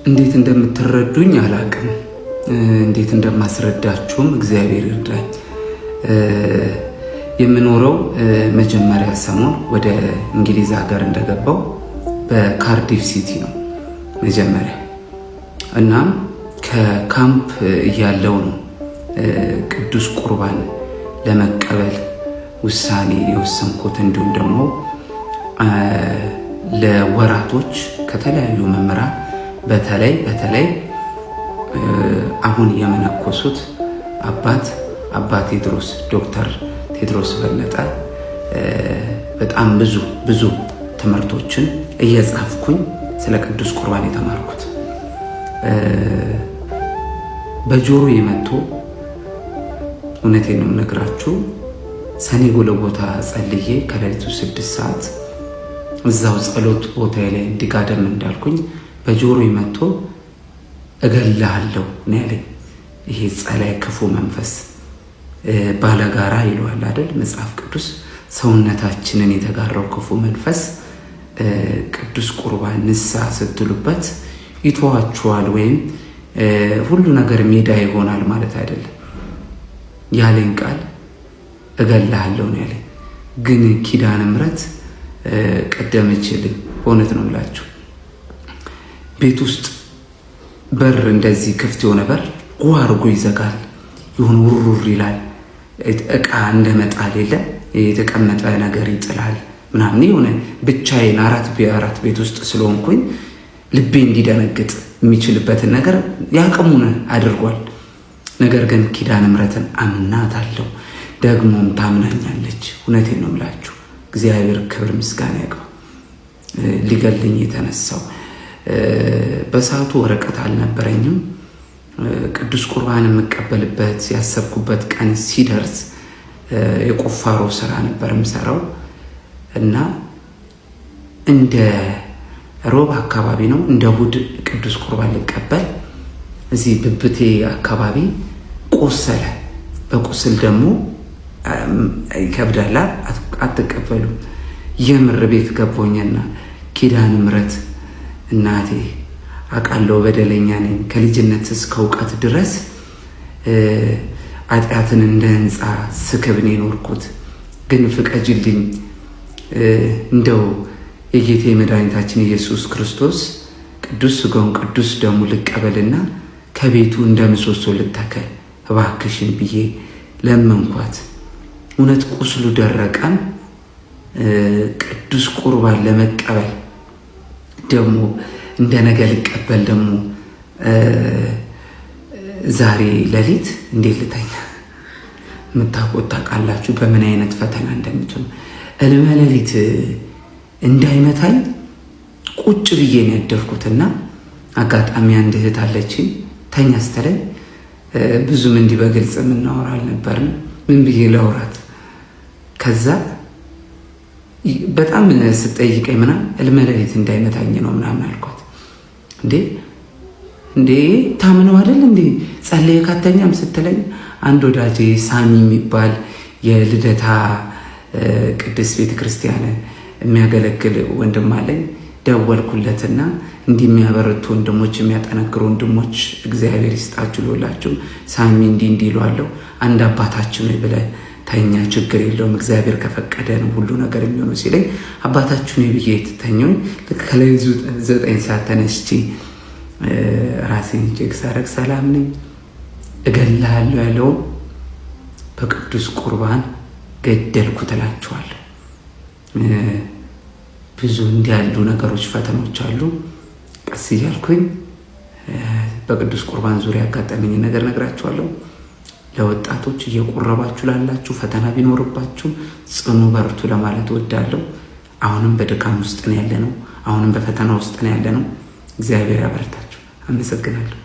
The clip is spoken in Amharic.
እንዴት እንደምትረዱኝ አላቅም፣ እንዴት እንደማስረዳችሁም እግዚአብሔር ይርዳኝ። የምኖረው መጀመሪያ ሰሞን ወደ እንግሊዝ ሀገር እንደገባው በካርዲፍ city ነው መጀመሪያ። እናም ከካምፕ እያለው ነው ቅዱስ ቁርባን ለመቀበል ውሳኔ የወሰንኩት። እንዲሁም ደግሞ ለወራቶች ከተለያዩ መምህራን በተለይ በተለይ አሁን የመነኮሱት አባት አባ ቴድሮስ፣ ዶክተር ቴድሮስ በለጠ በጣም ብዙ ብዙ ትምህርቶችን እየጻፍኩኝ ስለ ቅዱስ ቁርባን የተማርኩት በጆሮ የመቶ እውነቴን ነው የምነግራችሁ። ሰኔ ጎለጎታ ጸልዬ ከሌሊቱ 6 ሰዓት እዛው ጸሎት ቦታ ላይ እንዲጋደም እንዳልኩኝ በጆሮ መጥቶ እገልሃለሁ ነው ያለኝ። ይሄ ጸላይ ክፉ መንፈስ ባለጋራ ይለዋል አይደል መጽሐፍ ቅዱስ። ሰውነታችንን የተጋራው ክፉ መንፈስ ቅዱስ ቁርባን ንስሐ ስትሉበት ይተዋችኋል ወይም ሁሉ ነገር ሜዳ ይሆናል ማለት አይደለም። ያለኝ ቃል እገልሃለሁ ነው ያለኝ። ግን ኪዳነ ምሕረት ቀደመችልኝ። በእውነት ነው የምላችሁ። ቤት ውስጥ በር እንደዚህ ክፍት የሆነ በር ጓ አድርጎ ይዘጋል። የሆነ ውርውር ይላል። እቃ እንደመጣል የለም የተቀመጠ ነገር ይጥላል ምናምን። የሆነ ብቻዬን አራት አራት ቤት ውስጥ ስለሆንኩኝ ልቤ እንዲደነግጥ የሚችልበትን ነገር ያቅሙን አድርጓል። ነገር ግን ኪዳነ ምሕረትን አምናታለሁ፣ ደግሞም ታምናኛለች። እውነቴን ነው የምላችሁ። እግዚአብሔር ክብር ምስጋና ያግባ። ሊገልኝ የተነሳው በሰዓቱ ወረቀት አልነበረኝም። ቅዱስ ቁርባን የምቀበልበት ያሰብኩበት ቀን ሲደርስ የቁፋሮ ስራ ነበር የምሰራው እና እንደ ሮብ አካባቢ ነው፣ እንደ እሑድ ቅዱስ ቁርባን ልቀበል እዚህ ብብቴ አካባቢ ቆሰለ። በቁስል ደግሞ ይከብዳላ፣ አትቀበሉ። የምር ቤት ገባኝና ኪዳነ ምሕረት እናቴ አውቃለሁ በደለኛ ነኝ። ከልጅነት እስከ እውቀት ድረስ ኃጢአትን እንደ ህንፃ ስክብን የኖርኩት፣ ግን ፍቀጅልኝ፣ እንደው የጌታ የመድኃኒታችን ኢየሱስ ክርስቶስ ቅዱስ ስጋውን ቅዱስ ደሙ ልቀበልና ከቤቱ እንደ ምሰሶ ልተከል እባክሽን ብዬ ለመንኳት። እውነት ቁስሉ ደረቀም። ቅዱስ ቁርባን ለመቀበል ደግሞ እንደ ነገ ልቀበል ደግሞ ዛሬ ሌሊት እንዴት ልተኛ? የምታውቁት ታውቃላችሁ፣ በምን አይነት ፈተና እንደምትሆኑ። እልመ ሌሊት እንዳይመታኝ ቁጭ ብዬ ነው ያደርኩትና አጋጣሚ አንድ እህት አለችኝ፣ ተኛ ስትለኝ ብዙም እንዲህ በግልጽ የምናወራ አልነበርም። ምን ብዬ ለውራት? ከዛ በጣም ስጠይቀኝ ምናምን እልመ ሌሊት እንዳይመታኝ ነው ምናምን አልኳት። እንዴ እንዴ ታምነው አይደል እንዴ ጸለየ ካተኛም ስትለኝ አንድ ወዳጄ ሳሚ የሚባል የልደታ ቅድስት ቤተክርስቲያን የሚያገለግል ወንድም አለኝ። ደወልኩለትና እንዲህ የሚያበረቱ ወንድሞች፣ የሚያጠነክሩ ወንድሞች እግዚአብሔር ይስጣችሁ ልላችሁ፣ ሳሚ እንዲህ እንዲህ ይለዋለሁ። አንድ አባታችን ነው ብለህ ተኛ፣ ችግር የለውም፣ እግዚአብሔር ከፈቀደ ነው ሁሉ ነገር የሚሆነው ሲለኝ አባታችን ነው ብዬ ተኛሁኝ። ልክ ከሌሊቱ 9 ሰዓት ተነስቼ ራሴን check ሳረግ ሰላም ነኝ። እገልሃለሁ ያለውን በቅዱስ ቁርባን ገደልኩት እላችኋለሁ። ብዙ እንዲህ ያሉ ነገሮች ፈተኖች አሉ። ቀስ እያልኩኝ በቅዱስ ቁርባን ዙሪያ ያጋጠመኝ ነገር ነግራችኋለሁ። ለወጣቶች እየቆረባችሁ ላላችሁ ፈተና ቢኖርባችሁ ጽኑ፣ በርቱ ለማለት እወዳለሁ። አሁንም በድካም ውስጥ ነው ያለነው። አሁንም በፈተና ውስጥ ነው ያለነው። እግዚአብሔር ያበርታችሁ። አመሰግናለሁ።